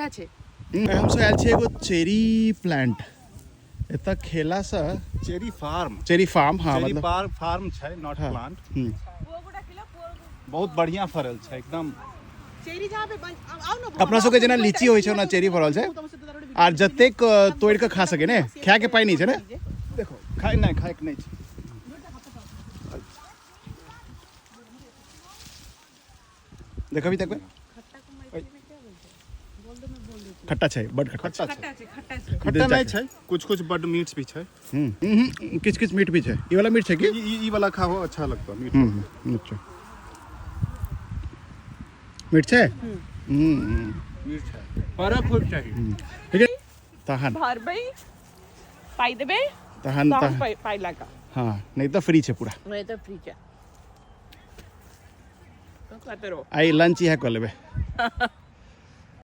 खट्टा छै। हम सब आयल छियै एगो चेरी प्लांट, एतऽ खेलासँ चेरी फार्म। चेरी फार्म, हाँ। चेरी मतलब पार फार्म छै, not plant. बहुत बढ़िया फरल छै एकदम। चेरी जहाँ पे बन आओ न। अपना सबके जेना लीची होइ छै, ओना चेरी फरल छै। आर जतेक तोड़ि कऽ खा सके ने, खायके पाइ नहि छै ने। देखो, खाय नहि, खायके नहि छै। देखबी तक खट्टा छै, बड खट्टा। खट्टा छै। खट्टा छै, खट्टा छै। खट्टा नहि छै, कुछ कुछ बड मीठ भी छै। किछु किछु मीठ भी छै। ई वाला मीठ छै की? ई ई वाला खाहो, अच्छा लगतो मीठ। अच्छा, मीठ छै। मीठ छै, फरक होइके चाही। ठीक है तहन। भरबै, पाइ देबै। तहन। तहन तहन पाइ पाइ लगा। हँ, नहि तऽ फ्री छै पूरा। नहि तऽ फ्री छै, तो कहते रहो। आइ लंच इएह कऽ लेबै।